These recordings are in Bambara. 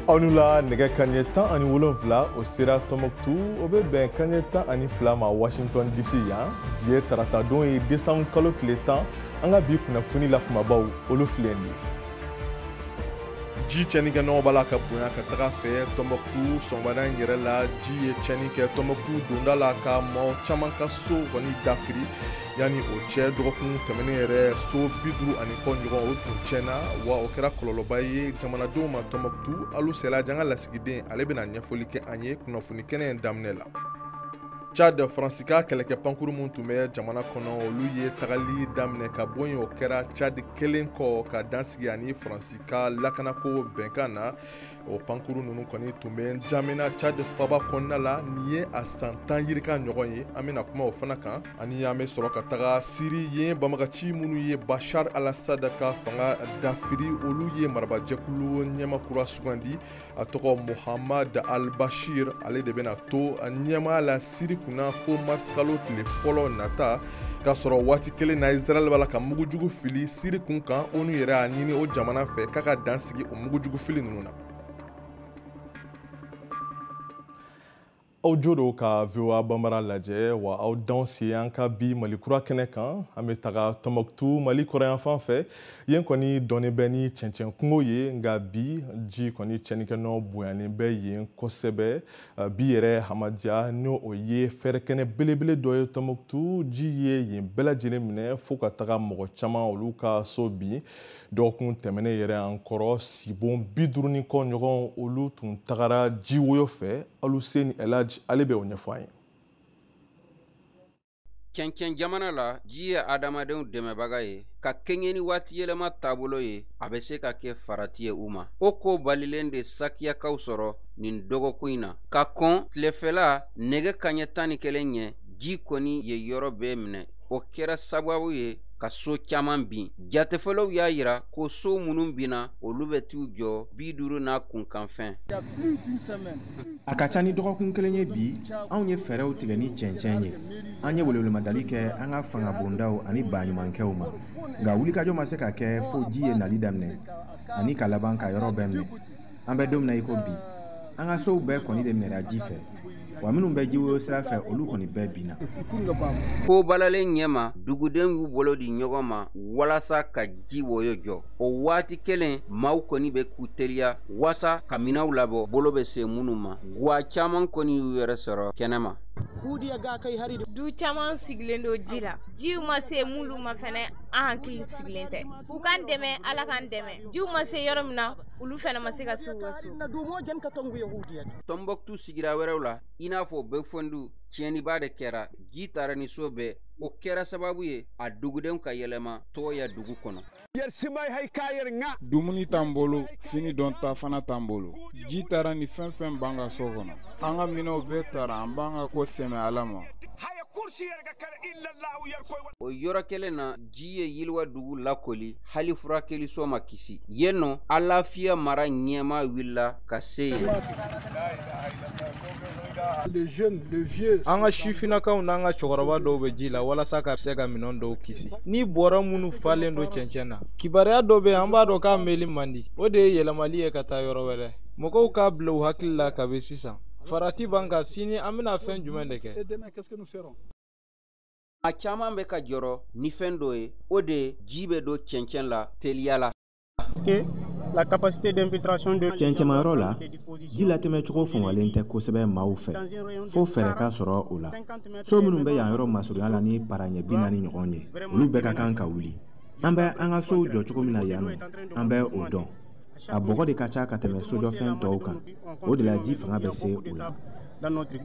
Aw ni la nɛgɛ kanɲɛ 17 o sera Tɔnbɔkutu, o bɛ bɛn kanɲɛ 12 ma Washington DC yan. Bi ye taratadon ye, décembre kalo tile 10. An ka bi kunnafoni la kumabaw, olu filɛ nin ye. Ji tiɲɛni kɛ nɔgɔ b'a la ka bonya ka taga fɛ Tɔnbɔkutu. Sɔgɔmada in yɛrɛ la, ji ye tiɲɛni kɛ Tɔnbɔkutu donda la ka maaw caman ka so kɔni dafiri. Yanni o cɛ, dɔgɔkun tɛmɛnen yɛrɛ, so 50 ani kɔ ɲɔgɔn o tun tiɲɛna, wa o kɛra kɔlɔlɔba ye jamanadenw ma Tɔnbɔkutu. Alu Sɛlaji, an ka lasigiden, ale bɛna ɲɛfɔli kɛ an ye kunnafoni kɛnɛ in daminɛ la. Tchad, Faransi ka kɛlɛkɛ pankuru min tun bɛ jamana kɔnɔ, olu ye tagali daminɛ ka bɔ yen. O kɛra Tchad kelen kɔ ka dansigi ani Faransi ka lakanako bɛnkan na. O pankuru ninnu kɔni tun bɛ N'Djamena, Tchad faba kɔnɔna la. Nin ye a san 10 yirika ɲɔgɔn ye. An bɛna kuma o fana kan. Ani an bɛ sɔrɔ ka taga Siri. Yen banbagaci minnu ye Bashar al-Assad ka fanga dafiri, olu ye marabajɛkulu ɲɛma kura sugandi. A tɔgɔ Mohamad al-Bashir. Ale de bɛna to ɲɛmaya la Siri kunna fo mars kalo tile fɔlɔ nata. K'a sɔrɔ waati kelen na, Israɛl b'a la ka mugujugu fili Siri kun kan. ONU yɛrɛ y'a ɲini o jamana fɛ k'a ka dan sigi o mugujugu fili ninnu na. Aw jo don ka VOA Bambara lajɛ, wa aw danw se an ka bi Mali kura kɛnɛ kan. An bɛ taga Tɔnbɔkutu, Mali kɔrɔyanfan fɛ. Yen kɔni dɔnnen bɛ ni cɛncɛn kungo ye, nka bi ji kɔni tiɲɛnikɛnɔ bonyalen bɛ yen kosɛbɛ. Bi yɛrɛ, Hamadiya, n'o o ye fɛrɛkɛnɛ belebele dɔ ye Tɔnbɔkutu, ji ye yen bɛɛ lajɛlen minɛ fo ka taga mɔgɔ caman olu ka so bin. Dɔgɔkun tɛmɛnen yɛrɛ an kɔrɔ, sibon 50 ni kɔ ɲɔgɔn olu tun tagara jiwoyo fɛ. Aluseni Elhadj, ale bɛ o ɲɛfɔ an ye. Cɛncɛn jamana la, ji ye adamadenw dɛmɛbaga ye. Ka kɛɲɛ ni waati yɛlɛma taabolo ye, a bɛ se ka kɛ farati ye u ma. O ko balilen de Sakiyakaw sɔrɔ nin dɔgɔkun in na. Ka kɔn tilefɛla nɛgɛ kanɲɛ 11 ɲɛ, ji kɔni ye yɔrɔ bɛɛ minɛ. O kɛra sababu ye ka so caman bin. Jatefɔlɔw y'a yira ko so minnu binna, olu bɛ t'u jɔ 50 n'a kunkanfɛn. A ka ca ni dɔgɔkun kelen ye bi, anw ye fɛɛrɛw tigɛ ni cɛncɛn ye. An ye welewelemadalu kɛ an ka fangabondaw ani baɲumankɛw ma, nka wulikajɔ ma se ka kɛ fo ji ye nali daminɛ ani ka laban ka yɔrɔ bɛɛ minɛ. An bɛ don min na i ko bi, an ka sow bɛɛ kɔni de minɛra ji fɛ, wa minnu bɛ jiwoyo sira fɛ, olu kɔni bɛɛ binna. Ko balalen ɲɛma, dugudenw y'u bolo di ɲɔgɔn ma walasa ka ji woyo jɔ. O waati kelen, maaw kɔni bɛ k'u teliya walasa ka minɛnw labɔ bolo bɛ se minnu ma. Guwa caman kɔni y'u yɛrɛ sɔrɔ kɛnɛma. Du caman sigilen don ji la, jiw ma se minnu ma fɛnɛ, an hakili sigilen tɛ. U k'an dɛmɛ, Ala k'an dɛmɛ. Jiw ma se yɔrɔ min na, olu fɛnɛ ma se ka se u ka so. Tɔnbɔkutu sigira wɛrɛw la, i n'a fɔ Bɛfɔndu, tiɲɛniba de kɛra. Ji taara ni so bɛɛ. O kɛra sababu ye a dugudenw ka yɛlɛma Tɔgɔya dugu kɔnɔ. Dumuni t'an bolo, fini dɔn ta fana t'an bolo. Ji taara ni fɛn fɛn b'an ka so kɔnɔ. An ka minɛnw bɛɛ taara, an b'an ka ko sɛmɛ Ala ma. O yɔrɔ kelen na, ji ye Yiriwa dugu lakoli, hali furakɛliso ma kisi. Yen nɔ, Alafiya mara ɲɛmaa wulila ka se yen. An ka sifinnakaw n'an ka cɛkɔrɔba dɔw bɛ ji la walasa ka se ka minɛn dɔw kisi. Ni bɔrɔ minnu falen don cɛncɛn na, kibaruya dɔ bɛ yen, an b'a dɔn k'a mɛnli man di. O de ye yɛlɛmali ye ka taa yɔrɔ wɛrɛ. Mɔgɔw k'a bila u hakili la kabi sisan. Farati b'an kan, sini an bɛna fɛn jumɛn de kɛ? A caman bɛ ka jɔrɔ ni fɛn dɔ ye, o de ye ji bɛ don cɛncɛn la teliya la. La capacité d'infiltration de Cɛncɛnmayɔrɔ la, ji latɛmɛcogo fɔngɔlen tɛ kosɛbɛ maaw fɛ, fo fɛɛrɛ ka sɔrɔ o la. So minnu bɛ yan yɔrɔ masurunya la ni paraɲɛ 40 ɲɔgɔn ye, olu bɛɛ ka kan ka wuli. An bɛ an ka sow jɔ cogo min na yan nɔ, an bɛ o dɔn. A bɔgɔ de ka ca ka tɛmɛ sojɔfɛn tɔw kan, o de la ji fanga bɛ se o la.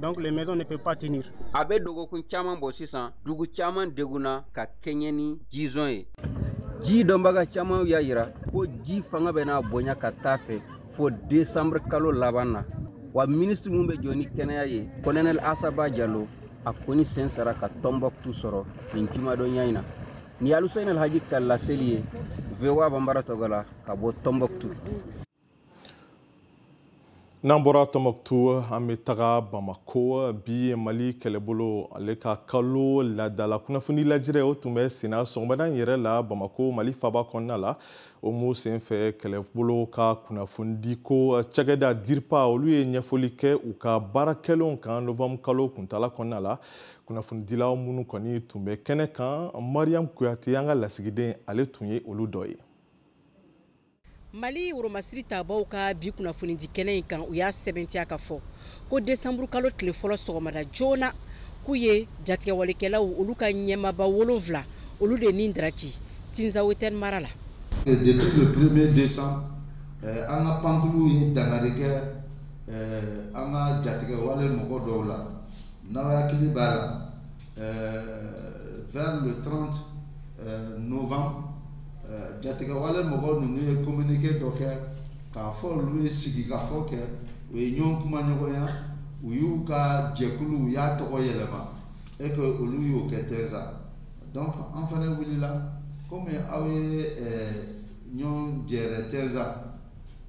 Donc les maisons ne peuvent pas tenir. A bɛ dɔgɔkun caman bɔ sisan, dugu caman degunna ka kɛɲɛ ni jizɔn ye. Ji dɔnbaga caman y'a yira ko ji fanga bɛ n'a bonya ka taa fɛ fo décembre kalo laban na. Wa minisiri mun bɛ jɔ ni kɛnɛya ye, colonel Asaba Jalo, a kɔni sen sara ka Tɔnbɔkutu sɔrɔ nin jumadonya in na. Nin ye Aluseni Alhaji ka laseli ye VOA Bambara tɔgɔ la ka bɔ Tɔnbɔkutu. N'an bɔra Tɔnbɔkutu, an bɛ taga Bamako. Bi Mali kɛlɛbolo ale ka kalo laadala kunnafoni lajɛrɛ, o tun bɛ senna sɔgɔmada in yɛrɛ la Bamako, Mali faba kɔnɔna la. O mun senfɛ, kɛlɛbolo ka kunnafonidiko cakɛda DIRPA, olu ye ɲɛfɔli kɛ u ka baara kɛlenw kan novembre kalo kuntala kɔnɔna la. Kunnafonidilaw minnu kɔni tun bɛ kɛnɛ kan, Mariam Kuyate, an ka lasigiden, ale tun ye olu dɔ ye. Mali woromasiri tabaw ka bi kunnafonidi kɛnɛ in kan, u y'a sɛbɛntiya ka fɔ ko desanburu kalo tile fɔlɔ sɔgɔmada joona, k'u ye jatigɛwalekɛlaw olu ka ɲɛmaba 7, olu de ni daraki Tinzawetɛni mara la. Depuis le 1er décembre, an ka pankulu ye dankari kɛ an ka jatigɛwale mɔgɔ dɔw la. N'aw hakili b'a la, vers le 30 novembre, jatigɛwale mɔgɔ ninnu ye communiqué dɔ kɛ k'a fɔ olu ye sigikafɔ kɛ, u ye ɲɔgɔn kuma ɲɔgɔnya, u y'u ka jɛkulu, u y'a tɔgɔ yɛlɛma et que olu y'o kɛ Tɛnza. Donc an fana wulila, komi aw ye ɲɔgɔn jɛrɛ Tɛnza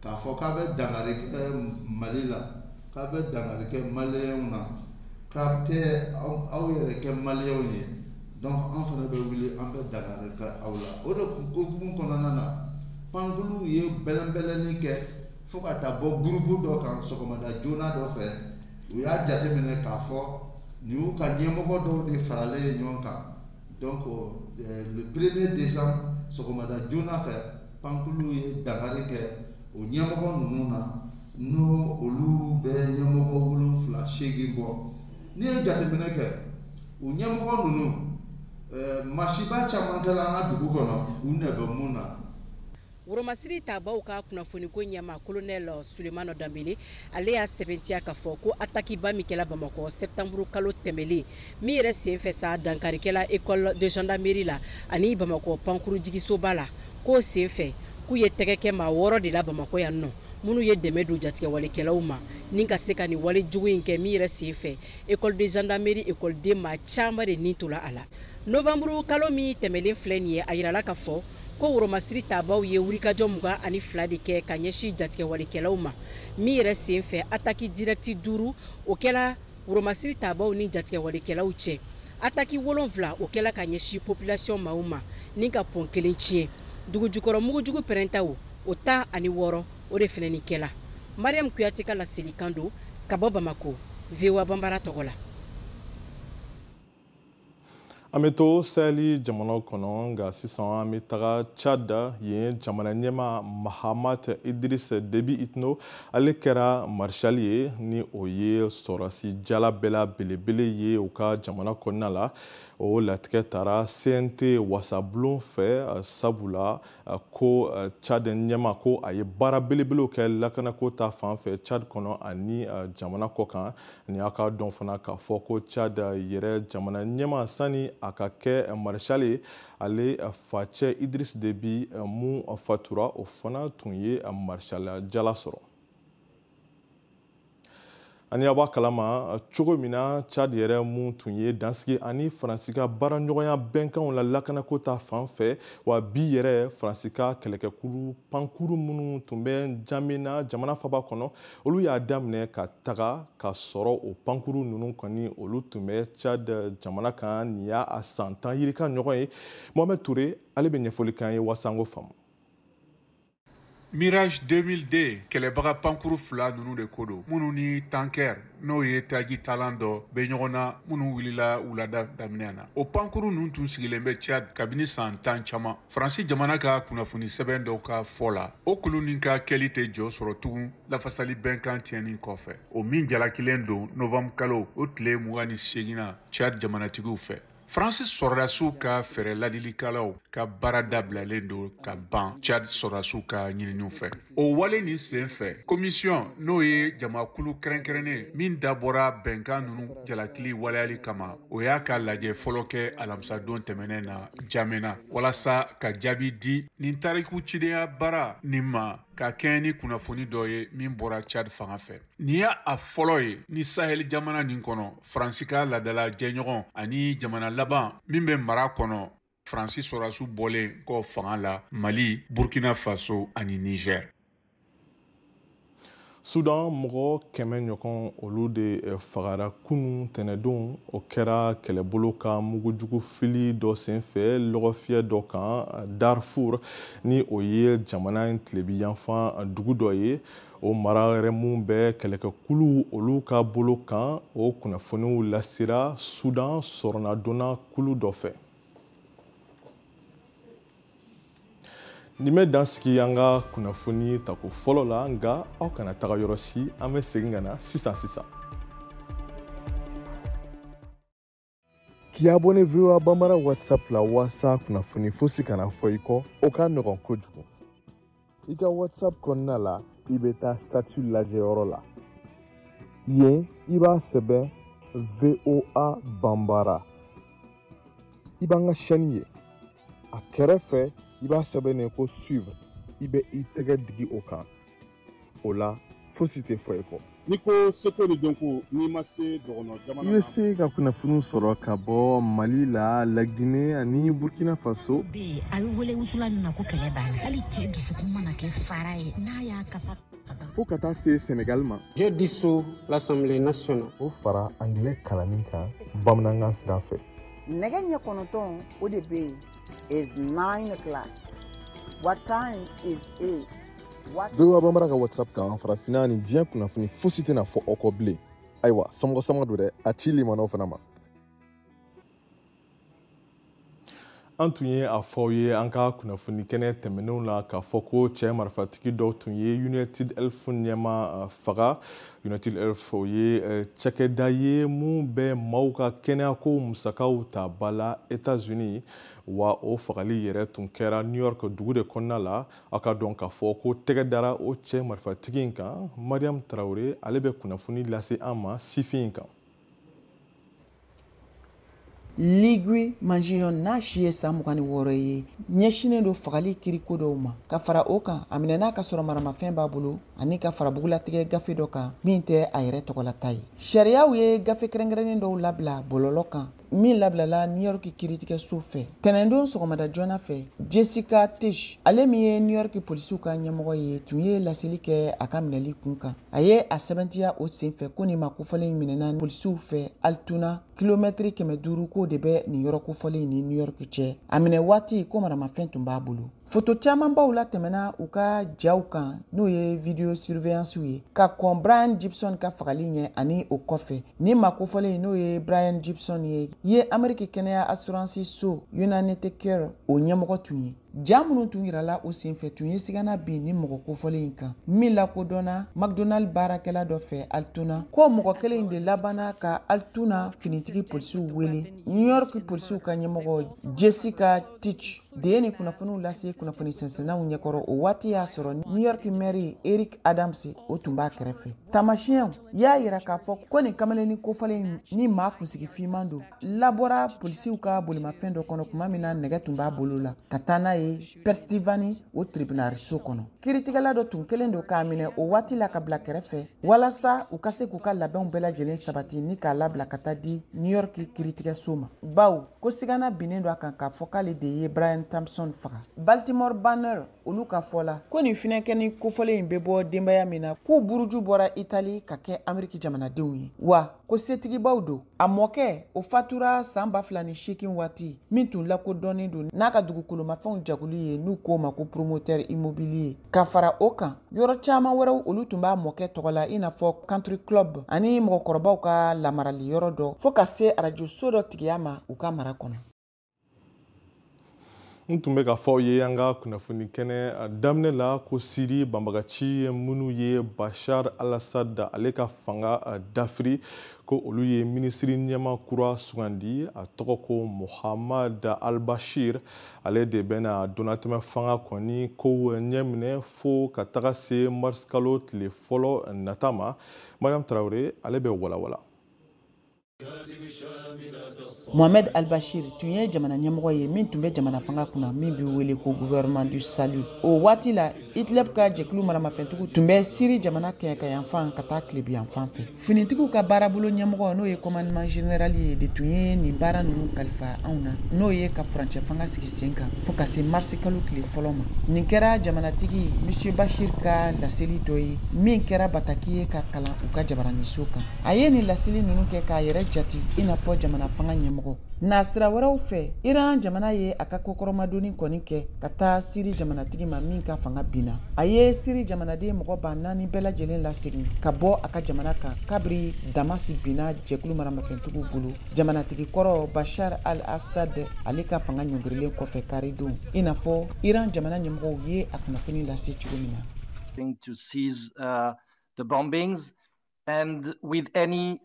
k'a fɔ k'a bɛ dankari kɛ Mali la, k'a bɛ dankari kɛ maliyɛnw na, k'a tɛ aw yɛrɛ kɛ maliyɛnw ye. Donc an fana bɛ wuli, an bɛ dankari kɛ aw la. O de hukumu kɔnɔna na, pankuluw ye bɛlɛnbɛlɛnni kɛ fo ka taa bɔ gurupu dɔ kan sɔgɔmada joona dɔ fɛ. U y'a jateminɛ k'a fɔ nin y'u ka ɲɛmɔgɔ dɔw de faralen ye ɲɔgɔn kan. Donc le 1er décembre sɔgɔmada joona fɛ, pankuluw ye dankari kɛ o ɲɛmɔgɔ ninnu na, n'o olu bɛ ɲɛmɔgɔ 7 8 bɔ. N'i ye jateminɛ kɛ, u ɲɛmɔgɔ ninnu, masiba caman kɛla an ka dugu kɔnɔ, u nɛ bɛ mun na. Woromasiri tabaw ka kunnafoniko ɲɛma, colonel Sulemana Danbele, ale y'a sɛbɛntiya k'a fɔ ko atakiba min kɛla Bamakɔ septembre kalo tɛmɛlen min yɛrɛ senfɛ sa, dankarikɛla école de gendarmerie la ani Bamakɔ pankuru jigisoba la, k'o senfɛ k'u ye tɛgɛ kɛ maa 6 de la Bamakɔ yan nɔ, minnu ye dɛmɛ don jatigɛwalekɛlaw ma ni ka se ka nin wale jugu in kɛ, min yɛrɛ senfɛ école de gendarmerie école maa caman de nin tola a la. Novembre kalo min tɛmɛlen filɛ nin ye, a yirala ka fɔ ko woromasiri tabaw ye wulikajɔ 22 de kɛ ka ɲɛsin jatigɛwalekɛlaw ma, min yɛrɛ senfɛ ataki direct 5, o kɛla woromasiri tabaw ni jatigɛwalekɛlaw cɛ. Ataki 7, o kɛla ka ɲɛsin population maaw ma ni ka pɔn kelen tiɲɛ. Dugujukɔrɔ mugujugu pɛrɛntaw, o 16, o de fɛnɛ ni kɛla. Mariam Kuyate ka laselikan don ka bɔ Bamako, VOA Banbara tɔgɔ la. An bɛ to Sahel jamanaw kɔnɔ, nka sisan an bɛ taga Tchad. Yen jamana ɲɛmaa Mahamat Idriss Déby Itno, ale kɛra marshal ye, ni o ye sɔrɔsi jala bɛɛ la belebele ye u ka jamana kɔnɔna la. O latigɛ taara CNT wasabulon fɛ, sabula ko Tchad ɲɛmaa ko a ye baara belebelew kɛ lakanako ta fan fɛ Tchad kɔnɔ ani jamana kɔ kan. Ni a ka dɔn fana k'a fɔ ko Tchad yɛrɛ jamana ɲɛmaa, sani a ka kɛ marshal ye, ale facɛ Idriss Déby mun fatura, o fana tun ye marshal jala sɔrɔ. Ani aw b'a kalama cogo min na, Tchad yɛrɛ mun tun ye dansigi ani Faransi ka baaraɲɔgɔnya bɛnkanw la lakanako ta fan fɛ, wa bi yɛrɛ Faransi ka kɛlɛkɛkuru pankuru minnu tun bɛ N'Djamena jamana faba kɔnɔ, olu y'a daminɛ ka taga ka sɔrɔ o pankuru ninnu kɔni, olu tun bɛ Tchad jamana kan nin y'a san 10 yirika ɲɔgɔn ye. Mohamed Touré, ale bɛ ɲɛfɔli k'an ye waasa an k'o faamu. Mirage 2000D kɛlɛbaga pankuru 2 ninnu de ko don, minnu ni tanker n'o ye taji talan dɔ bɛ ɲɔgɔn na, minnu wulila wulada daminɛ na. O pankuru ninnu tun sigilen bɛ Tchad kabini san 10 caman. Faransi jamana ka kunnafoni sɛbɛn dɔw ka fɔ la, o kulu nin ka kɛli tɛ jɔ sɔrɔ tugun lafasali bɛnkan tiɲɛni kɔfɛ, o min jalakilen don novembre kalo o tile 28 na Tchad jamanatigiw fɛ. Faransi sɔrɔdasiw ka fɛɛrɛ ladilikalaw ka baara dabilalen don ka ban Tchad sɔrɔdasiw ka ɲininiw fɛ. O wale nin sen fɛ, commission n'o ye jamakulu kɛrɛnkɛrɛnnen min dabɔra bɛnkan ninnu jalakili waleyali kama, o y'a ka lajɛ fɔlɔ kɛ alamisadon tɛmɛnen na N'Djamena, walasa ka jaabi di nin tariku cidenya baara nin ma ka kɛɲɛ ni kunnafoni dɔ ye min bɔra Tchad fanga fɛ. Nin y'a a fɔlɔ ye ni Sahel jamana nin kɔnɔ, Faransi ka laadala jɛɲɔgɔn ani jamana laban min bɛ mara kɔnɔ, Faransi sɔrɔdasiw bɔlen kɔ fanga la Mali, Burkina Faso ani Niger. Sudan mɔgɔ 100 ɲɔgɔn olu de fagara kunun tɛnɛdon. O kɛra kɛlɛbolo ka mugujugu fili dɔ senfɛ lɔgɔfiyɛ dɔ kan Darfur, ni o ye jamana in tilebi yanfan dugu dɔ ye. O mara yɛrɛ mun bɛ kɛlɛkɛkulu olu ka bolo kan, o kunnafoniw lasera Sudan sɔrɔnadonna kulu dɔ fɛ. Nin bɛ dan sigi an ka kunnafoni tako fɔlɔ la, nka aw kana taga yɔrɔ si, an bɛ segin ka na sisan sisan. K'i abonné VOA Bambara WhatsApp la walasa kunnafoni fosi kana fɔ i kɔ, o ka nɔgɔn kojugu. I ka WhatsApp kɔnɔna la, i bɛ taa statut lajɛyɔrɔ la. Yen, i b'a sɛbɛn VOA Bambara. I b'an ka chaîne ye. A kɛrɛfɛ, i b'a sɛbɛn ko suivre, i bɛ i tɛgɛ digi o kan. O la, fosi tɛ fɔ i kɔ. N'i ko seko ni dɔnko, n'i ma se dɔgɔnɔ jamana I bɛ se ka kunnafoniw sɔrɔ ka bɔ Mali la, Laginɛ ani Burkina Faso. Bɛ a bɛ wele wusula min ma ko kɛlɛ b'a la. Hali cɛ dusukun mana kɛ fara ye, n'a y'a kasa fo ka taa se Senegal ma. Je dissous l'Assemblée nationale. O fara anglais kalanni kan bamanankan sira fɛ. Nɛgɛ ɲɛ 9 o de bɛ yen. Is 9 o'clock. What time is it? VOA Bambara ka WhatsApp kan, farafinna ni diɲɛ kunnafoni fosi tɛna fɔ aw kɔ bilen. Ayiwa, somɔgɔ sama don dɛ, a ci limanaw fana ma. An tun ye a fɔ aw ye an ka kunnafoni kɛnɛ tɛmɛnenw la k'a fɔ ko cɛ marifatigi dɔw tun ye United Health ɲɛmaa faga. United Health o ye cakɛda ye mun bɛ maaw ka kɛnɛyako musakaw ta ba la États-Unis, wa o fagali yɛrɛ tun kɛra New York dugu de kɔnɔna la. Aw ka dɔn k'a fɔ ko tɛgɛ dara o cɛ marifatigi in kan. Mariam Traoré ale bɛ kunnafoni lase an ma sifin in kan. Ligui Mangion n'a si ye san 26 ye, ɲɛsinnen don fagali kiriko dɔw ma. Ka fara o kan, a minɛna ka sɔrɔ maramafɛn b'a bolo ani ka fara bugulatigɛ gafe dɔ kan min tɛ a yɛrɛ tɔgɔlata ye. Sariyaw ye gafe kɛrɛnkɛrɛnnen dɔw labila bɔlɔlɔ kan min labilala New York kiiritigɛso fɛ. Tɛnɛndon sɔgɔmada joona fɛ, Jessica Tisch, ale min ye New York polisiw ka ɲɛmɔgɔ ye, tun ye laseli kɛ a ka minɛli kun kan. A ye a sɛbɛntiya o senfɛ ko nin maa kofɔlen in minɛna polisiw fɛ Altoona, kilomɛtiri 500 k'o de bɛ nin yɔrɔ kofɔlen ni New York cɛ. A minɛ waati ko maramafɛn tun b'a bolo. Foto camanbaw latɛmɛna u ka jaw kan, n'o ye video surveillance ye, ka kɔn Brian Gibson ka fagali ɲɛ ani o kɔfɛ. Nin maa kofɔlen n'o ye Brian Gibson ye, ye Ameriki kɛnɛya assurance so United Care o ɲɛmɔgɔ tun ye. Ja minnu tun yirala o senfɛ tun ye sigana bin ni mɔgɔ kofɔlen in kan, min lakodɔnna McDonald baarakɛla dɔ fɛ Altoona, ko mɔgɔ kelen in de labanna ka Altoona finitigi polisiw wele. New York polisiw ka ɲɛmɔgɔ Jessica Tisch de ye nin kunnafoniw lase kunnafoni sɛnsɛnnaw ɲɛkɔrɔ. O waati y'a sɔrɔ New York maire Eric Adams o tun b'a kɛrɛfɛ. Taamasiyɛnw y'a yira k'a fɔ ko nin kamalennin kofɔlen ni maa kunsigi finman don labɔra polisiw ka bolimafɛn dɔ kɔnɔ tuma min na nɛgɛ tun b'a bolo la ka taa n'a ye Pennsylvanie o tribunal-so kɔnɔ. Kiiritigɛla dɔ tun kɛlen don k'a minɛ o waati la ka bila kɛrɛfɛ walasa u ka se k'u ka labɛnw bɛɛ lajɛlen sabati ni k'a labila ka taa di New York kiiritigɛso ma, bawo ko sigana binnen don a kan k'a fɔ k'ale de ye Brian Thompson faga. Baltimore Banner olu ka fɔ la ko nin finɛkɛni kofɔlen in bɛ bɔ denbaya min na, k'u buruju bɔra Itali ka kɛ Ameriki jamanadenw ye, wa ko setigibaw don. A mɔkɛ o fatura san 2008 waati min tun lakodɔnnen don n'a ka dugukolomafɛnw jagoli ye n'u k'o ma ko promoteur immobilier. Ka fara o kan, yɔrɔ caman wɛrɛw olu tun b'a mɔkɛ tɔgɔ la, i n'a fɔ country club ani mɔgɔkɔrɔbaw ka lamarali yɔrɔ dɔ, fo ka se arajoso dɔ tigiya ma u ka mara kɔnɔ. N tun bɛ ka fɔ aw ye an ka kunnafoni kɛnɛ daminɛ la ko Siri banbagaci minnu ye Bashar al-Assad ale ka fanga dafiri, ko olu ye minisiri ɲɛmaa kura sugandi, a tɔgɔ ko Mohamed al-Bashir. Ale de bɛna donnatɛmɛ fanga kɔni kow ɲɛminɛ fo ka taga se mars kalo tile fɔlɔ nata ma. Mariam Traoré ale bɛ walawala. Mohamed Al-Bashir tun ye jamana ɲɛmɔgɔ ye min tun bɛ jamana fanga kunna min bɛ wele ko gouvernement du salut. O waati la, Idlib ka jɛkulu maramafɛntigiw tun bɛ Siri jamana kɛɲɛkayanfan ka taa tilebiyanfan fɛ. Finitigiw ka baarabolo ɲɛmɔgɔ, n'o ye commandement général ye, de tun ye nin baara ninnu kalifa anw na, n'o ye ka furancɛ fanga sigi sen kan fo ka se marisi kalo tile fɔlɔ ma. Nin kɛra jamanatigi Monsieur Bashir ka laseli dɔ ye min kɛra bataki ye ka kalan u ka jabaraniso kan. A ye nin laseli ninnu kɛ k'a yɛrɛ jate i n'a fɔ jamana fanga ɲɛmɔgɔ. Nasira wɛrɛw fɛ, Iran jamana ye a ka kɔkɔrɔmadonni kɔni kɛ ka taa Siri jamanatigi ma min ka fanga binna. A ye Siri jamanaden mɔgɔ 4000 bɛɛ lajɛlen lasegin ka bɔ a ka jamana kan kabiri Damasi binna jɛkulu maramafɛntigiw bolo. Jamanatigi kɔrɔ Bashar al-Assad, ale ka fanga ɲɔngirilen kɔfɛ karidon, i n'a fɔ Iran jamana ɲɛmɔgɔw ye a kunnafoni lase cogo min na. To seize the bombings. And with any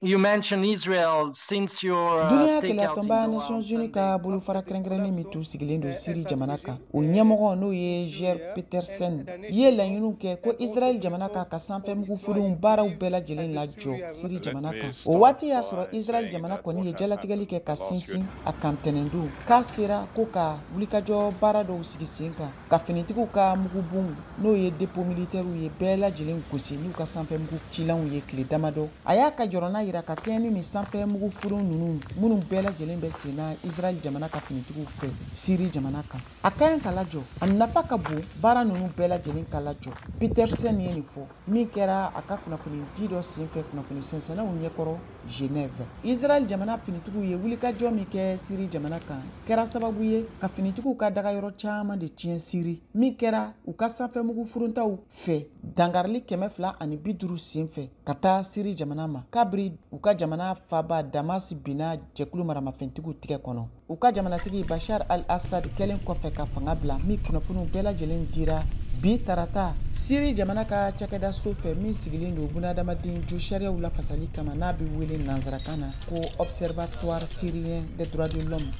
you mentioned Israel since your Duniya keleya Nations Unies ka bolofara kɛrɛnkɛrɛnnen min tun sigilen don Siri jamana kan, o ɲɛmɔgɔ, n'o ye Geir Petersen, ye laɲiniw kɛ ko Israel jamana k'a ka sanfɛmugu fudenw baaraw bɛɛ lajɛlen lajɔ Siri jamana kan. O waati y'a sɔrɔ Israel jamana kɔni ye jalatigɛli kɛ ka sinsin a kan tɛnɛndon k'a sera ko ka wulikajɔ baara dɔw sigi sen kan ka finitigiw ka mugubonw, n'o ye dépôt militaires ye, bɛɛ lajɛlen gosi n'u ka sanfɛ mugu cilanw ye tile damadɔ. A y'a ka jɔrɔna yira ka kɛɲɛ ni nin sanfɛ mugu furu ninnu minnu bɛɛ lajɛlen bɛ sen na Israɛl jamana ka finitigiw fɛ Siri jamana kan, a ka ɲi ka lajɔ, a nafa ka bon, baara ninnu bɛɛ lajɛlen ka lajɔ. Petersen ye nin fɔ min kɛra a ka kunnafoni di dɔ senfɛ kunnafoni sɛnsɛnnaw ɲɛkɔrɔ Genève. Israɛl jamana finitigiw ye wulikajɔ min kɛ Siri jamana kan kɛra sababu ye ka finitigiw ka dagayɔrɔ caman de tiɲɛ Siri, min kɛra u ka sanfɛmugu furuntaw fɛ dangarili 250 senfɛ ka taa Siri jamana ma kabiri u ka jamana faba Damas binna jɛkulu maramafɛntigiw tigɛ kɔnɔ. U ka jamanatigi Bashar al-Assad kɛlen kɔfɛ ka fanga bila, min kunnafoniw bɛɛ lajɛlen dira bi tarata Siri jamana ka cakɛda so fɛ min sigilen don bunadamaden jo sariyaw lafasali kama, n'a bɛ wele nansarakan na ko Observatoire syrien des droits de l'homme.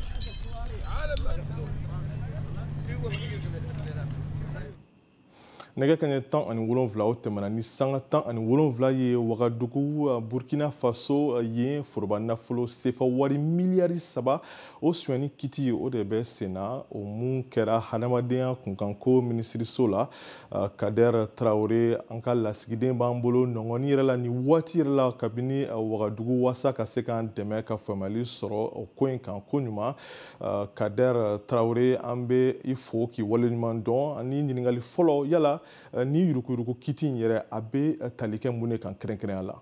Nɛgɛ kaɲɛ 17, o tɛmɛna ni sanga 17 ye Wagadugu, Burkina Faso, yen foroba nafolo sefa wari miliyari 3 o sonyani kiti, o de bɛ sen na, o mun kɛra hadamadenya kunkanko minisiriso la. Kader Traoré, an ka lasigiden b'an bolo nɔngɔni yɛrɛ la nin waati yɛrɛ la kabini Wagadugu, waasa ka se k'an dɛmɛ ka faamuyali sɔrɔ o ko in kan ko ɲuman. Kader Traoré, an bɛ i fo k'i waleɲuman dɔn. Ani ɲininkali fɔlɔ, yala ni yuruguyurugu kiti in yɛrɛ, a bɛ tali kɛ mun de kan kɛrɛnkɛrɛnya la?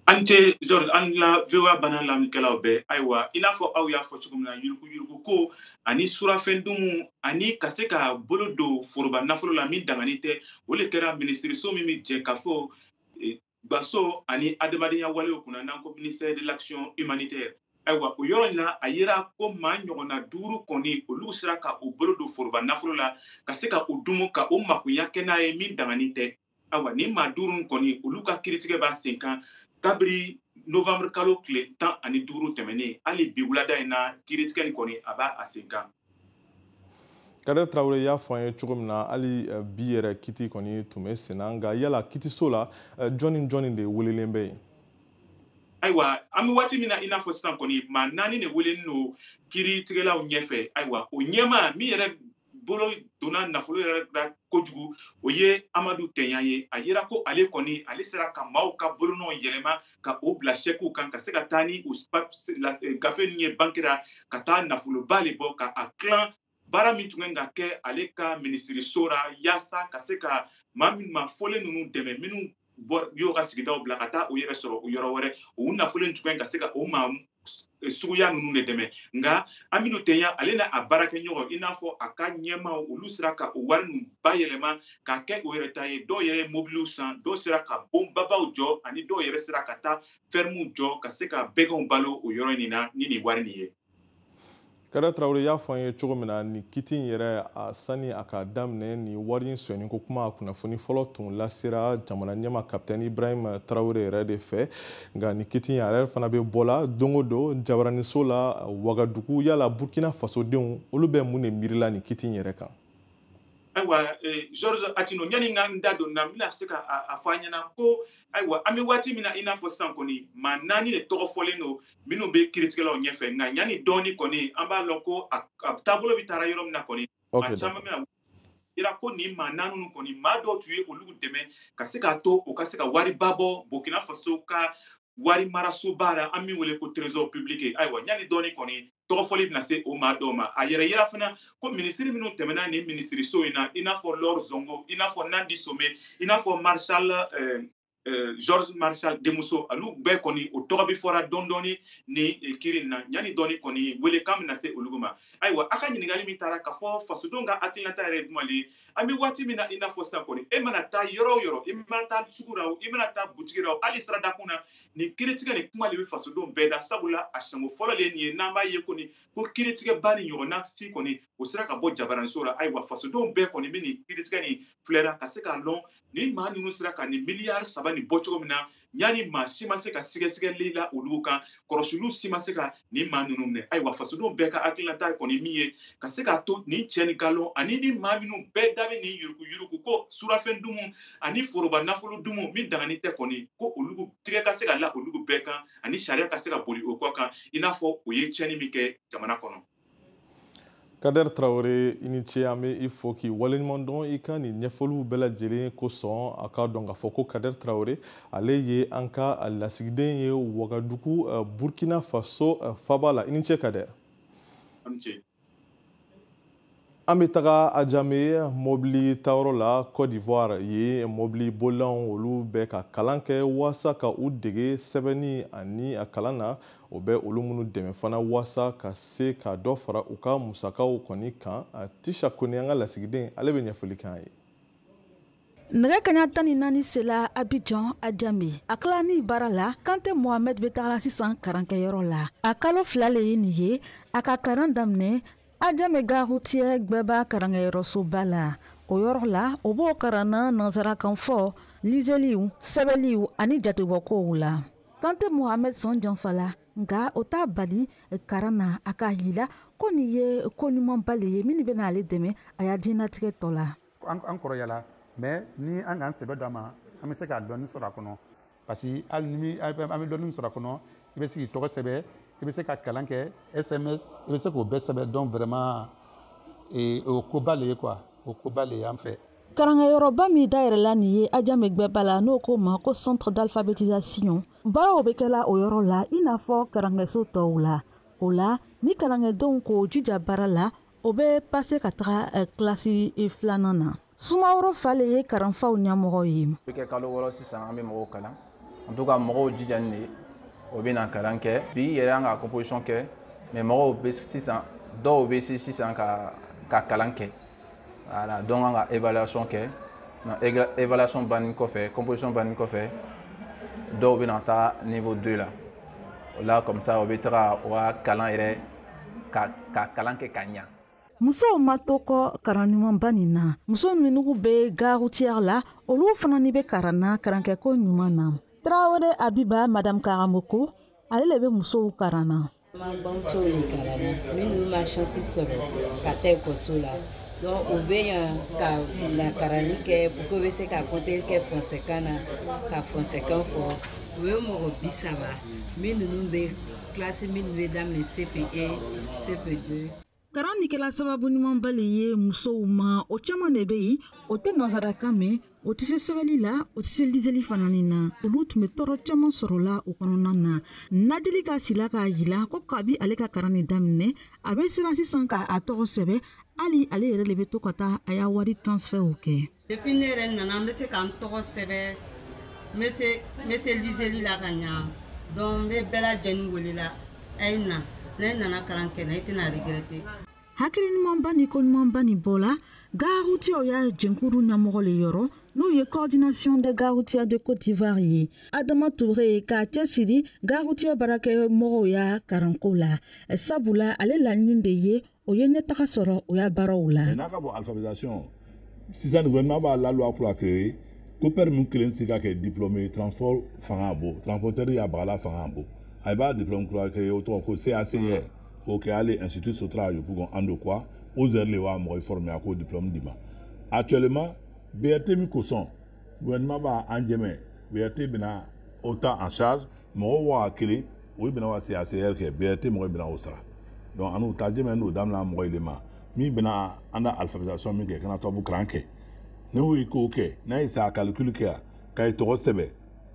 An ce George, an la VOA bana lamɛnnikɛlaw bɛɛ. Ayiwa, i n'a fɔ aw y'a fɔ cogo min na, yuruguyurugu ko ani surafɛndumu ani ka se ka bolo don foroba nafolo la min dangani tɛ, o de kɛra minisiriso min bɛ jɛ ka fɔ gbaso ani adamadenya walew kunna, n'an ko ministère de l'action humanitaire. Ayiwa, o yɔrɔ in na, a yera ko maa ɲɔgɔnna 5 kɔni, olu sera ka u bolo don foroba nafolo la ka se ka o dumu ka o makoya kɛ n'a ye min dangani tɛ. Ayiwa, ni maa 5 kɔni, olu ka kiiritigɛ b'a sen kan kabiri novembre kalo tile 15 tɛmɛnen. Hali bi wulada in na, kiiritigɛ nin kɔni, a b'a a sen kan. Kader Traoré y'a fɔ an ye cogo min na, hali bi yɛrɛ kiti kɔni tun bɛ sen na, nka yala kitiso la, jɔnni jɔnni de welelen bɛ yen? Ayiwa, an bɛ waati min na i n'a fɔ sisan kɔni, maa 4 de welelen don kiiritigɛlaw ɲɛfɛ. Ayiwa, o ɲɛmaa min yɛrɛ bolo donna nafolo yɛrɛ la kojugu, o ye Amadu Tɛɲa ye. A yera ko ale kɔni, ale sera ka maaw ka bolonɔ yɛlɛma ka o bila sɛkiw kan ka se ka taa ni o gafe ninnu ye banque la ka taa nafoloba de bɔ ka a tilan baara min tun kan ka kɛ ale ka minisiriso la, yaasa ka se ka maa min maa fɔlen ninnu dɛmɛ minnu bɔ y'o ka sigidaw bila ka taa o yɛrɛ sɔrɔ o yɔrɔ wɛrɛ. O nafolo in tun kan ka se ka o maa suguya ninnu de dɛmɛ. Nka Aminu Tɛɲa, ale n'a a baarakɛɲɔgɔn, i n'a fɔ a ka ɲɛmaaw, olu sera ka o wari ninnu bayɛlɛma k'a kɛ o yɛrɛ ta ye. Dɔw yɛrɛ ye mobiliw san, dɔw sera ka bonbabaw jɔ, ani dɔw yɛrɛ sera ka taa fɛrɛmuw jɔ ka se ka bɛgɛnw balo o yɔrɔ in na ni nin wari nin ye. Kader Traoré y'a fɔ an ye cogo min na, nin kiti in yɛrɛ, sani a ka daminɛ, nin wari in sonyani ko kuma kunnafoni fɔlɔ tun lasera jamana ɲɛma kapitɛni Ibrahim Traoré yɛrɛ de fɛ. Nka nin kiti in, a yɛrɛ fana bɛ bɔ la don o don jabaraniso la Wagadugu. Yala Burkina fasodenw, olu bɛ mun de miirila nin kiti in yɛrɛ kan? Ayiwa Georges Attino, yanni n ka n da don na, n bɛna se ka a fɔ an ɲɛna ko ayiwa, an bɛ waati min na i n'a fɔ sisan kɔni, maa 4 de tɔgɔ fɔlen don minnu bɛ kiiritigɛlaw ɲɛfɛ. Nka yanni dɔɔni kɔni, an b'a lɔn ko a taabolo bɛ taara yɔrɔ min na kɔni, maa caman bɛna yira ko nin maa 4 ninnu kɔni, maa dɔw tun ye olu dɛmɛ ka se k'a to u ka se ka wariba bɔ Burkina Faso ka wari marasoba la, an min wele ko trésor public. Ayiwa, yanni dɔɔni kɔni, tɔgɔfɔli bɛna se o maa dɔw ma. A yɛrɛ yira fana ko minisiri minnu tɛmɛna nin minisiriso in na, i n'a fɔ Laure Zongo, i n'a fɔ Nandi Some, i n'a fɔ Marshal Georges Marshal Demuso, olu bɛɛ kɔni o tɔgɔ bɛ fɔra dɔɔni dɔɔni ni kiiri in na. Yanni dɔɔni kɔni, welekan bɛna se olu ma. Ayiwa, a ka ɲininkali min taara k'a fɔ fasodenw ka hakilinata yɛrɛ ye jumɛn ye, an bɛ waati min na i n'a fɔ sisan kɔni, e mana taa yɔrɔ o yɔrɔ, i mana taa sugu la o, i mana taa butigi la o, hali siradakun na, nin kiiritigɛ nin kuma de bɛ fasodenw bɛɛ da. Sabula a siɲɛko fɔlɔ de ye nin ye n'an b'a ye kɔni ko kiiritigɛba ni ɲɔgɔnna si kɔni o sera ka bɔ jabaranso la. Ayiwa, fasodenw bɛɛ kɔni bɛ nin kiiritigɛ nin filɛra ka se k'a lɔn ni maa ninnu sera ka nin miliyari 3 nin bɔ cogo min na, yanni maa si ma se ka sɛgɛsɛgɛli la olu kan, kɔlɔsiliw si ma se ka nin maa ninnu minɛ. Ayiwa, fasodenw bɛɛ ka hakilinata kɔni min ye ka se k'a to nin cɛ ni nkalon ani ni maa minnu bɛɛ da bɛ nin yuruguyurugu ko surafɛn dumu ani foroba nafolo dumu min dangani tɛ kɔni, ko olu tigɛ ka se ka la olu bɛɛ kan ani sariya ka se ka boli o kɔ kan, i n'a fɔ o ye tiɲɛni min kɛ jamana kɔnɔ. Kader Traoré, i ni ce, an bɛ i fo k'i waleɲuman dɔn i ka nin ɲɛfɔliw bɛɛ lajɛlen kosɔn. A k'a dɔn k'a fɔ ko Kader Traoré, ale ye an ka lasigiden ye Wagadugu, Burkina Faso faaba la. I ni ce Kader. An bɛ taga Adjamé mobili tayɔrɔ la Côte d'Ivoire. Yen mobili bolilaw olu bɛ ka kalan kɛ waasa ka u dege sɛbɛnni ani a kalan na. O bɛ olu minnu dɛmɛ fana waasa ka se ka dɔ fara u ka musakaw kɔni kan. Tisha Kone, an ka lasigiden, ale bɛ ɲɛfɔli kɛ an ye. Nɛgɛ kaɲa 14 sela Abidjan Adjamé. A tilani baara la, Kante Mohamed bɛ tagala sisan karankɛyɔrɔ la. A kalo 2 le ye nin ye a ka karan daminɛ Adjamé gare routière gbɛba karankɛyɔrɔsoba la. O yɔrɔ la, o b'o karanna nansarakan fɔ, liseliw, sɛbɛliw ani jatebɔkow la. Kante Mohamed sɔn janfala, nka o t'a bali karan na. A k'a yira ko nin ye ko ɲumanba le ye min bɛna ale dɛmɛ a ya diɲɛlatigɛ tɔ la. An kɔrɔyala, mais ni an k'an sɛbɛ d'a ma, an bɛ se ka dɔɔni sɔrɔ a kɔnɔ, parce que hali ni an bɛ dɔɔni sɔrɔ a kɔnɔ, i bɛ se k'i tɔgɔ sɛbɛn, i bɛ se ka kalan kɛ, SMS, i bɛ se k'o bɛɛ sɛbɛn. Donc vraiment o koba le ye quoi, o koba le ye an fɛ. Karankɛyɔrɔba min dayɛlɛla nin ye Adjamé gbɛba la, n'o ko ma ko centre d'alphabétisation. Baaraw bɛ kɛla o yɔrɔ la i n'a fɔ karankɛso tɔw la. O la, ni karankɛdenw k'o jija baara la, o bɛ pase ka taga kilasi 2nan na. Sumaworo Fale ye karanfaw ɲɛmɔgɔ ye. O bɛ kɛ kalo 6 sisan, an bɛ mɔgɔw kalan. En tout cas, mɔgɔw jijalen de, o bɛ na kalan kɛ. Bi yɛrɛ an ka composition kɛ, mais mɔgɔw bɛ sisan, dɔw bɛ se sisan ka kalan kɛ. Voilà, donc an ka évaluation kɛ. Évaluation bannen kɔfɛ, composition bannen kɔfɛ, dɔw bɛ na taa niveau 2 la. O la comme ça, o bɛ taga o ka kalan yɛrɛ ka kalan kɛ ka ɲa. Musow ma to kɔ karan ɲumanba nin na. Muso minnu bɛ gare routière la, olu fana ni bɛ karan na karankɛko ɲuman na. Traoré Abiba, Madame Karamoko, ale le bɛ musow karan na. An bamusow de kalan na, minnu ma chance sɔrɔ ka taa ekɔliso la. Donc u bɛ yan ka na karanni kɛ pour que u bɛ se ka compter kɛ français na, ka français fɔ. U ye mɔgɔ 30 minnu bɛ classe minnu bɛ daminɛ CP1, CP2. Karan nin kɛla sababu ɲumanba le ye musow ma. O caman de bɛ yen, o tɛ nansarakan mɛn, o tɛ se sɛbɛnni la, o tɛ se liseli fana nin na. Olu tun bɛ tɔɔrɔ caman sɔrɔ la o kɔnɔna na. Nadili ka sila k'a yira ko kabi ale ka karan nin daminɛ, a bɛ siran sisan k'a tɔgɔ sɛbɛn, hali ale yɛrɛ de bɛ to ka taa a y'a wari transfert kɛ. Depuis ne yɛrɛ nana, n bɛ se k'an tɔgɔ sɛbɛn, n bɛ se liseli la ka ɲa. Donc n bɛ bɛɛ lajɛlen wele la, a ye na. Ne nana kalan kɛ na, i tɛna regretter. Hakili ɲumanba ni ko ɲumanba nin bɔla gare routière ya jɛnkuru ɲɛmɔgɔ le yɔrɔ, n'o ye coordination des gares routières de Côte d'Ivoire ye. Adama Touré k'a cɛsiri gare routière baarakɛmɔgɔw ya karanko la, sabula ale laɲini de ye o ye ɲɛtaga sɔrɔ o ya baaraw la. N'a ka bɔ alphabétisation sisan, gouvernement b'a la loi kura créer ko permis kelen tɛ se ka kɛ diplômé transport fanga bon, transporteur ya bagala fanga bon. A b'a diplôme kura créer o tɔgɔ ko CACR, o kɛ hali institut Sotra Yopougon Andokwa aux heures le wa mɔgɔ formé a ko diplôme di ma. Actuellement, BRT min kosɔn gouvernement b'a an dɛmɛ, BRT bɛna o ta en charge, mɔgɔw 1000 o bɛna wa CACR kɛ, BRT mɔgɔw bɛna o sara. Donc an n'u ta dɛmɛ n'o daminɛ mɔgɔ de ma min bɛna an na alphabétisation min kɛ, kana tubabu kalan kɛ. N'o ye k'o kɛ, n'a ye sa calcul kɛ k'a ye tɔgɔ sɛbɛn,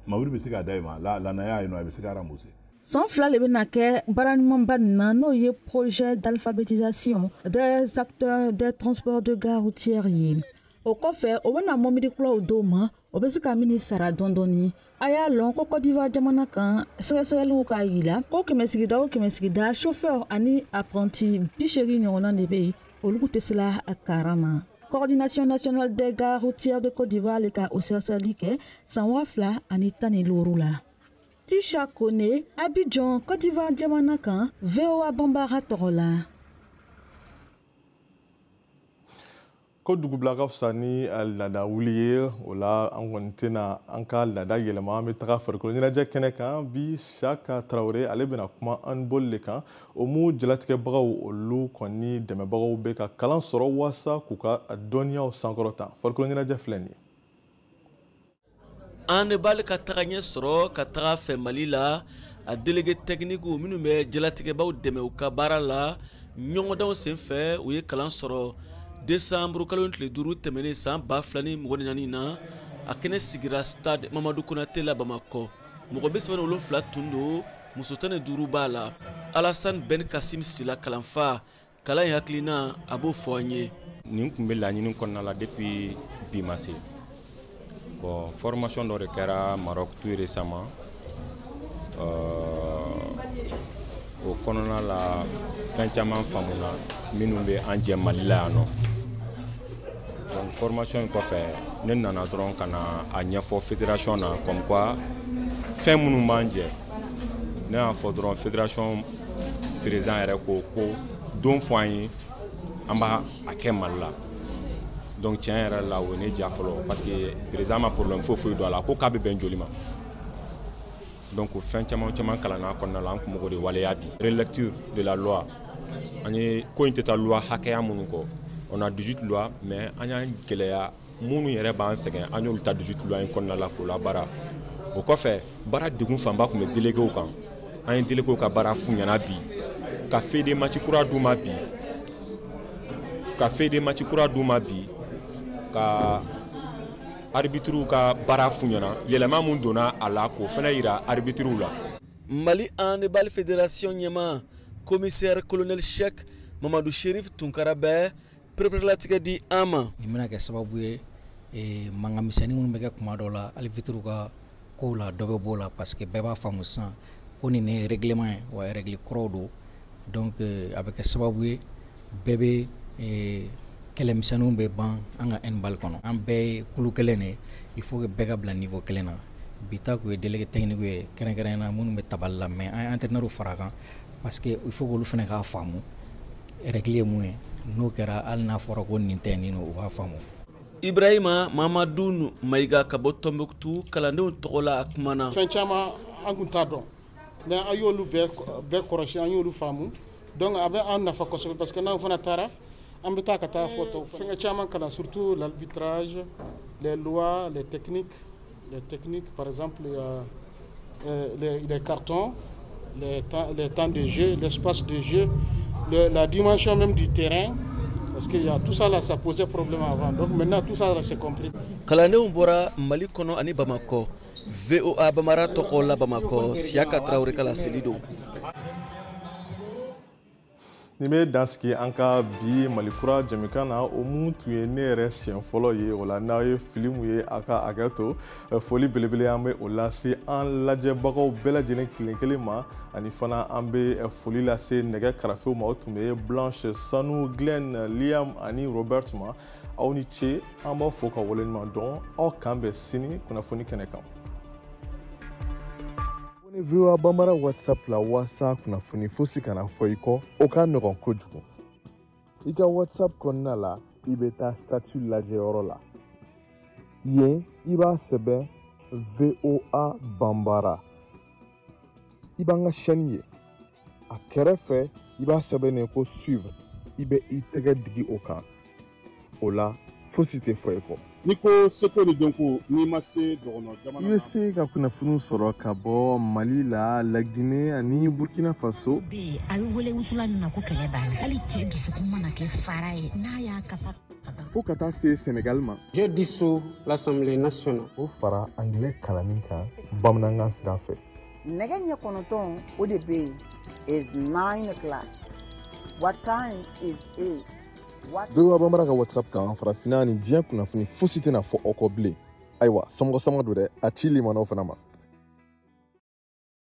mobili bɛ se ka d'a ma, la yen nɔ a bɛ se ka rembourser. San 2 le bɛna kɛ baara ɲumanba nin na, n'o ye projet d'alphabétisation des acteurs des transports de gare routière ye. O kɔfɛ, o bɛna mɔbili kuraw d'o ma, o bɛ se ka min sara dɔɔni dɔɔni. A y'a lɔn ko Côte d'Ivoire jamana kan, sɛgɛsɛgɛliw k'a yira ko kɛmɛ sigida o kɛmɛ sigida, chauffeur ani apprenti 80 ɲɔgɔnna de bɛ yen, olu tɛ se la karan na. Coordination nationale des gares routières de Côte d'Ivoire le ka o sɛgɛsɛgɛli kɛ san 2015 la. Tisha Kone, Abidjan, Côte d'Ivoire jamana kan, VOA Bambara tɔgɔ la. Ko dugubila ka fisa ni laada wuli ye, o la an kɔni tɛna an ka laada yɛlɛma, an bɛ taga farikolo ɲɛnajɛ kɛnɛ kan bi. Siaka Tarawele ale bɛna kuma handball de kan, o mun jalatigɛbagaw olu kɔni dɛmɛbagaw bɛ ka kalan sɔrɔ walasa k'u ka dɔnniyaw sankɔrɔta. Farikolo ɲɛnajɛ filɛ nin ye. Handball ka taga ɲɛ sɔrɔ ka taga fɛ Mali la, a délégué technique minnu bɛ jalatigɛbaw dɛmɛ u ka baara la, ɲɔgɔndanw senfɛ u ye kalan sɔrɔ. Décembre kalo tile 5 tɛmɛnen san 2024 na, a kɛnɛ sigira stade Mamadu Konate la Bamakɔ. Mɔgɔ 37 tun don, muso 15 b'a la. Alassane Ben Kassim Sila kalanfa, kalan in hakilina a b'o fɔ an ye. Nin tun bɛ laɲini kɔnɔna la depuis bi ma se. Bon, formation dɔ de kɛra Maroc tout récemment. O kɔnɔna la fɛn caman faamuna minnu bɛ an jɛ Mali la yan nɔ. Donc formation in kɔfɛ, ne nana dɔrɔn ka na a ɲɛfɔ fédération na comme quoi fɛn minnu b'an jɛ, ne y'a fɔ dɔrɔn fédération président yɛrɛ ko don fɔ an ye, an b'a a kɛ Mali la. Donc tiɲɛ yɛrɛ la o ye ne diya fɔlɔ, parce que président ma problème foyi foyi don a la, ko k'a bɛ bɛn joli ma. Donc fɛn caman caman kalanna kɔnɔna la, an kun b'o de waleya bi. Relecture de la loi, an ye ko in tɛ taa loi hakɛya minnu kɔ, on a 18 lois, mais an y'an gɛlɛya minnu yɛrɛ b'an sɛgɛn, an y'olu ta 18 lois in kɔnɔna la k'o labaara. O kɔfɛ, baara degun fanba tun bɛ déléguéw kan, an ye déléguéw ka baara f'u ɲɛna bi, ka feuille de match kura d'u ma bi, ka feuille de match kura d'u ma bi, ka arbitre ka baara f'u ɲɛna, yɛlɛma mun donna a la k'o fana yira arbitre la. Mali Handball Fédération ɲɛmaa commissaire colonel Cheikh Mamadou Chérif Tunkara bɛ pereperelatigɛ di an ma. Nin bɛna kɛ sababu ye mankan misɛnnin minnu bɛ kɛ kuma dɔw la arbitre ka kow la, dɔ bɛ b'o la, parce que bɛɛ b'a faamu sisan ko nin ye règlement ye, wa règle kuraw don. Donc a bɛ kɛ sababu ye bɛɛ bɛ kɛlɛmisɛnninw bɛ ban an ka handball kɔnɔ. An bɛɛ ye kulu kelen de ye, il faut que bɛɛ ka bila niveau kelen na. Bi ta kun ye délégué technique ye kɛrɛnkɛrɛnnenya la minnu bɛ tabali la, mais an ye entraîneur fara a kan parce que il faut k'olu fana k'a faamu règle ye mun ye. N'o kɛra, hali n'a fɔra ko nin tɛ nin, u b'a faamu. Ibrahima Mamadou Maïga ka bɔ Tombouctou kalandenw tɔgɔ la, a kumana. Fɛn caman an kun t'a dɔn, mais an y'olu bɛɛ kɔrɔsi, an y'olu faamu. Donc a bɛ an nafa kosɛbɛ, parce que n'an fana taara, an bɛ taa ka taa fɔ tɔw. Fɛn caman kalan, surtout l'arbitrage, les lois, les techniques. Les techniques, par exemple, il y a les cartons, les temps de jeu, l'espace de jeu, la dimension même du terrain, parce qu'il y a tout ça là, ça posait problème avant. Donc maintenant tout ça là, c'est compris. Kalandenw bɔra Mali kɔnɔ ani Bamakɔ. VOA Bamara tɔgɔ la Bamakɔ, Siaka Traoré ka laseli don. Nin bɛ dan sigi an ka bi Mali kura jɛmukan na, o mun tun ye ne yɛrɛ siɲɛ fɔlɔ ye. O la n'aw ye fili mun ye, a ka hakɛ to. Foli belebele an bɛ o lase an lajɛbagaw bɛɛ lajɛlen kelen kelen ma, ani fana an bɛ foli lase nɛgɛ karafew ma, o tun bɛ Blanche Sanu, Glenn, Liam ani Robert ma. Aw ni ce, an b'aw fo ka waleɲuman dɔn. Aw k'an bɛn sini kunnafoni kɛnɛ kan. Ni VOA Bambara WhatsApp la walasa kunnafoni fosi kana fɔ i kɔ, o ka nɔgɔn kojugu. I ka WhatsApp kɔnɔna la, i bɛ taa statut lajɛyɔrɔ la. Yen, i b'a sɛbɛn VOA Bambara. I b'an ka chaîne ye. A kɛrɛfɛ, i b'a sɛbɛn ko suivre. I bɛ i tɛgɛ digi o kan. O la, Fosi tɛ fɔ e kɔ. N'i ko seko ni dɔnko, n'i ma se dɔgɔnɔ jamana I bɛ se ka kunnafoniw sɔrɔ ka bɔ Mali la, Laginɛ ani Burkina Faso. Bɛ yen a bɛ wele wusulan nin na ko kɛlɛ b'a la, hali cɛ dusukun mana kɛ fara ye n'a y'a kasa. Fo ka taa se Senegal ma. Je dissous l'Assemblée nationale. O fara angilɛ kalanni kan bamanankan sira fɛ. Nɛgɛ ɲɛ 9, o de bɛ yen, is 9 o'clock. What time is it? What VOA Bambara ka WhatsApp kan, farafinna ni diɲɛ kunnafoni fosi tɛna fɔ aw kɔ bilen. Ayiwa, somɔgɔ sama don dɛ, a ci limanaw fana ma.